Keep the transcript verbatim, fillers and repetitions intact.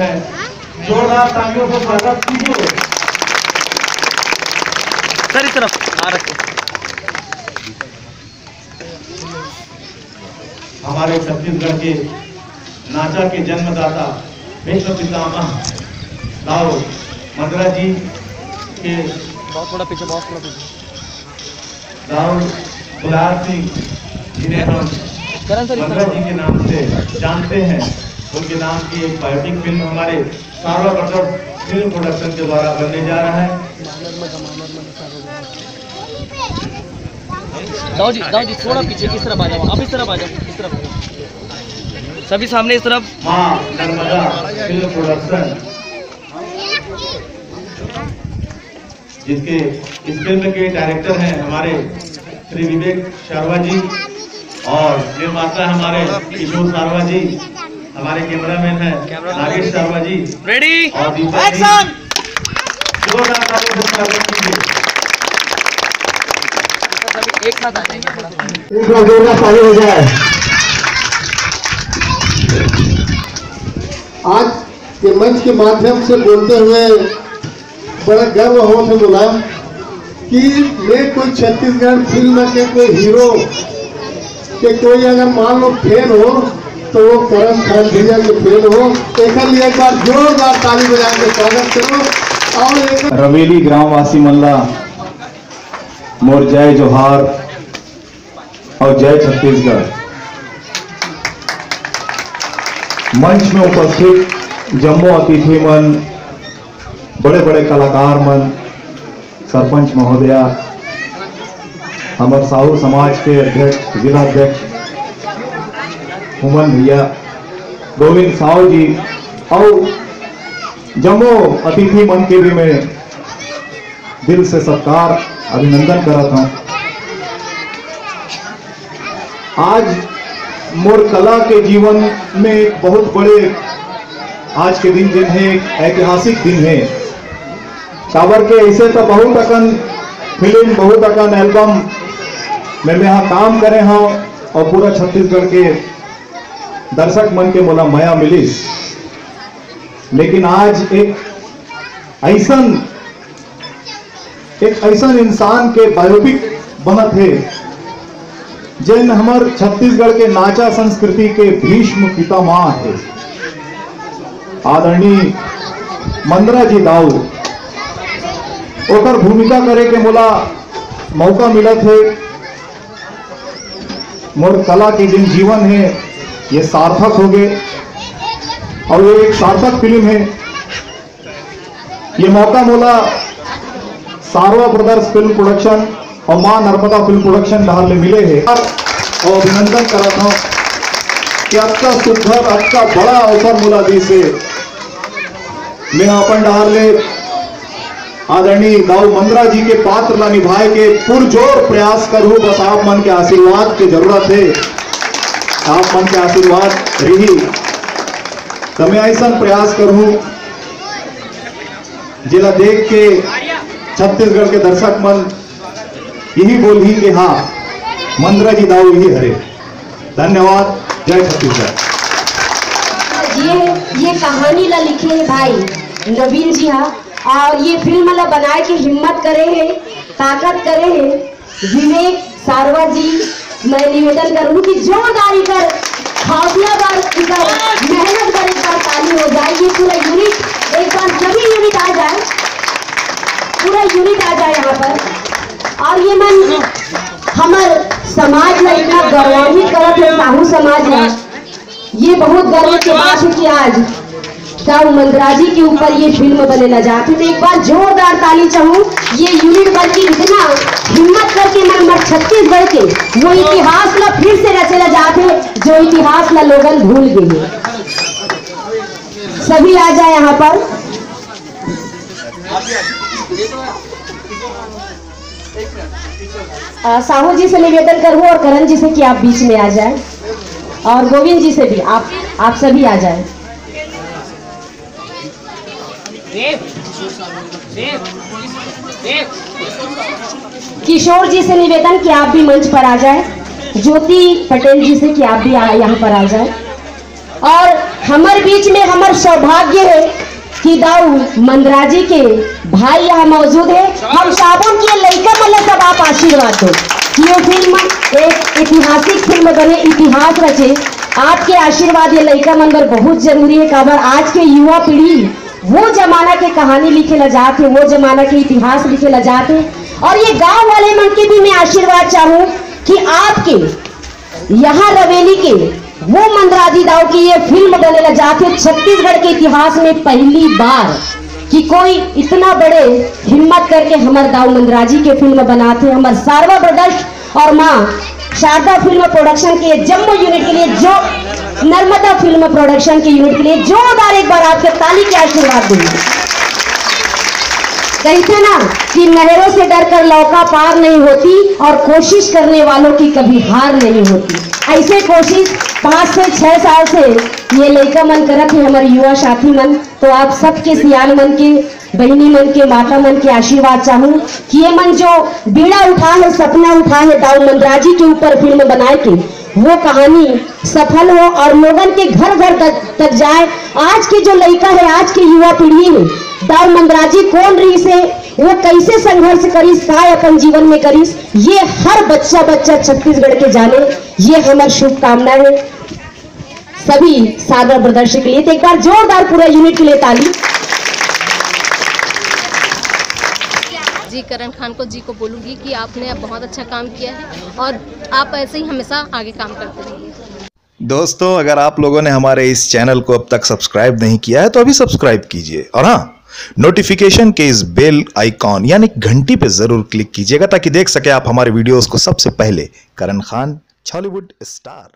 जोरदार तालियों से स्वागत कीजिए। सर, इस तरफ आ रखे। हमारे छत्तीसगढ़ के नाचा के जन्मदाता, विश्व पितामह दाऊ मंदरा जी के बहुत थोड़ा पीछे, बहुत थोड़ा पीछे। दाऊ दुलार सिंह, जिन्हें हम करण सर, इस मंदरा तरफ। जी के नाम से जानते हैं, उनके नाम की एक बायोपिक फिल्म हमारे सारवा ब्रदर्स फिल्म प्रोडक्शन के द्वारा बनने जा रहा है। दाऊ जी, दाऊ जी, थोड़ा पीछे, इस तरफ आ जाओ, आप इस तरफ आ जाओ, इस तरफ। सभी सामने इस तरफ। माँ नर्मदा फिल्म प्रोडक्शन, जिसके इस फिल्म के डायरेक्टर हैं हमारे श्री विवेक शर्मा जी और निर्माता हमारे किशोर शर्मा जी, हमारे कैमरामैन हैं नागेश शर्मा जी। रेडी, और दीपक जी। एक्शन। जोरदार तालियों से स्वागत कीजिए। एक साथ आ जाएंगे थोड़ा। एक बार जोरदार ताली हो जाए। आज के मंच के माध्यम से बोलते हुए बड़ा गर्व होत हे मोला कि मैं कोई छत्तीसगढ़ फिल्म के कोई हीरो के कोई अगर मान लो फैन हो तो वो करण खान भैया के फैन हो। एक लिए एक बार जोरदार ताली बजा के स्वागत करो। और एक रवेली ग्रामवासी मन ला मोर जय जोहार और जय छत्तीसगढ़। मंच में उपस्थित जम्मो अतिथि मन, बड़े-बड़े कलाकार मन, सरपंच महोदया, हमर साहू समाज के अध्यक्ष, जिला अध्यक्ष हुमन भैया, गोविंद साहू जी और जम्मो अतिथि मन के भी मैं दिल से सत्कार, अभिनंदन करत हूँ। आज मोर कला के जीवन में एक बहुत बड़े, आज के दिन जेन हे, एक ऐतिहासिक दिन हे। काबर के ऐसे तो बहुत अकन फिल्म, बहुत अकन एल्बम में मैं यहाँ काम करे हूँ और पूरा छत्तीसगढ़ के दर्शक मन के मोला मया मिलिस, लेकिन आज एक ऐसन, एक ऐसन इंसान के बायोपिक बनत हे, जेन हमर छत्तीसगढ़ के नाचा संस्कृति के भीष्म पितामह हे, आदरणीय मंदरा जी दाऊ। ओकर भूमिका करे के मोला मौका मिलत हे। मोर कला के जिन जीवन हे, ये सार्थक हो गए और ये एक सार्थक फिल्म हे। ये मौका मोला सारवा ब्रदर्स फिल्म प्रोडक्शन और माँ नर्मदा फिल्म प्रोडक्शन डहार ले मिले हे। और अभिनंदन करत हूँ कि अतका सुघर, अतका बड़ा अवसर मोला दिस हे। मैं अपन डहार ले आदरणीय दाऊ मंदरा जी के पात्र ला निभाए के पुरजोर प्रयास करहूँ। बस आप मन के आशीर्वाद के जरूरत हे, आप मन के आशीर्वाद रही त मैं ऐसन प्रयास करहूँ जेला देख के छत्तीसगढ़ के दर्शक मन यही बोलही कि हाँ, मंदरा जी दाऊ यही हरे। धन्यवाद। जय छत्तीसगढ़। ये ये कहानी ला लिखे हे भाई नवीन जी हा, और ये फिल्म ला बनाए के हिम्मत करे हे, ताकत करे हे विवेक सारवा जी। मैं निवेदन करूँ कि जोरदार इकर हौसला बर, इकर मेहनत बर एक बार ताली हो जाए। ये पूरा यूनिट, एक बार सभी यूनिट आ जाए, पूरा यूनिट आ जाए यहाँ पर। और ये मन हमर समाज ला इतना गौरवान्वित करत हे, साहू समाज ला। ये बहुत गर्व के बात है कि आज दाऊ मंदरा जी के ऊपर ये फिल्म बने ला जात हे। तो एक बार जोरदार ताली चाहूँ, ये यूनिट बन के इतना हिम्मत करके मन हमर छत्तीसगढ़ के वो इतिहास ला फिर से रचे ला जात हे, जो इतिहास ला लोगन भूल गए हे। सभी आ जाए यहाँ पर। अ, साहू जी से निवेदन करूँ और करण जी से कि आप बीच में आ जाए, और गोविंद जी से भी, आप आप सभी आ जाए। किशोर जी से निवेदन कि आप भी मंच पर आ जाए, ज्योति पटेल जी से कि आप भी आ, यहाँ पर आ जाए। और हमर बीच में हमर सौभाग्य हे कि दाऊ मंदराजी के भाई यहाँ मौजूद हे। हम चाहबोन कि ये लइका मन ला सब आप आशीर्वाद दो कि ये फिल्म एक ऐतिहासिक फिल्म बने, इतिहास रचे। आपके आशीर्वाद ये लइका मन बर बहुत जरूरी हे, काबर आज के युवा पीढ़ी वो जमाना के कहानी लिखे ला जात हे, वो जमाना के इतिहास लिखे ला जात हे। और ये गांव वाले मन के भी मैं आशीर्वाद चाहूँ कि आपके यहाँ रवेली के वो मंदराजी दाऊ की ये फिल्म बने ला जात हे छत्तीसगढ़ के इतिहास में पहली बार कि कोई इतना बड़े हिम्मत करके हमर दाऊ मंदराजी के फिल्म बनात हे। हमर सारवा ब्रदर्स और माँ शारदा फिल्म प्रोडक्शन के जम्मू यूनिट के लिए, जो नर्मदा फिल्म प्रोडक्शन के यूनिट के लिए जोरदार एक बार आपके ताली के आशीर्वाद देंगे। कहते ना कि नहरों से डरकर नौका पार नहीं होती और कोशिश करने वालों की कभी हार नहीं होती। ऐसे कोशिश पाँच से छह साल से ये लइका मन करत हे, हमर युवा साथी मन। तो आप सबके सियान मन के, बहिनी मन के, माता मन के आशीर्वाद चाहूँ कि ये मन जो बीड़ा उठा हे, सपना उठा हे, दाऊ मंदराजी के ऊपर फिल्म बनाए के, वो कहानी सफल हो और लोगन के घर घर तक, तक जाए। आज के जो लइका हे, आज के युवा पीढ़ी हे, दाऊ मंदराजी कौन रहिस हे, वो कैसे संघर्ष करिस, काय अपन जीवन में करिस, ये हर बच्चा बच्चा छत्तीसगढ़ के जाने, ये हमर शुभकामना हे। सभी सारवा ब्रदर्स के लिए तो एक बार जोरदार पूरा यूनिट के लिए ताली। जी, करण खान को जी को बोलूँगी कि आपने अब बहुत अच्छा काम किया है और आप ऐसे ही हमेशा आगे काम करते रहिए। दोस्तों, अगर आप लोगों ने हमारे इस चैनल को अब तक सब्सक्राइब नहीं किया है तो अभी सब्सक्राइब कीजिए, और हाँ, नोटिफिकेशन के इस बेल आइकॉन यानी घंटी पे जरूर क्लिक कीजिएगा, ताकि देख सके आप हमारे वीडियोज़ को सबसे पहले। करण खान, छॉलीवुड स्टार।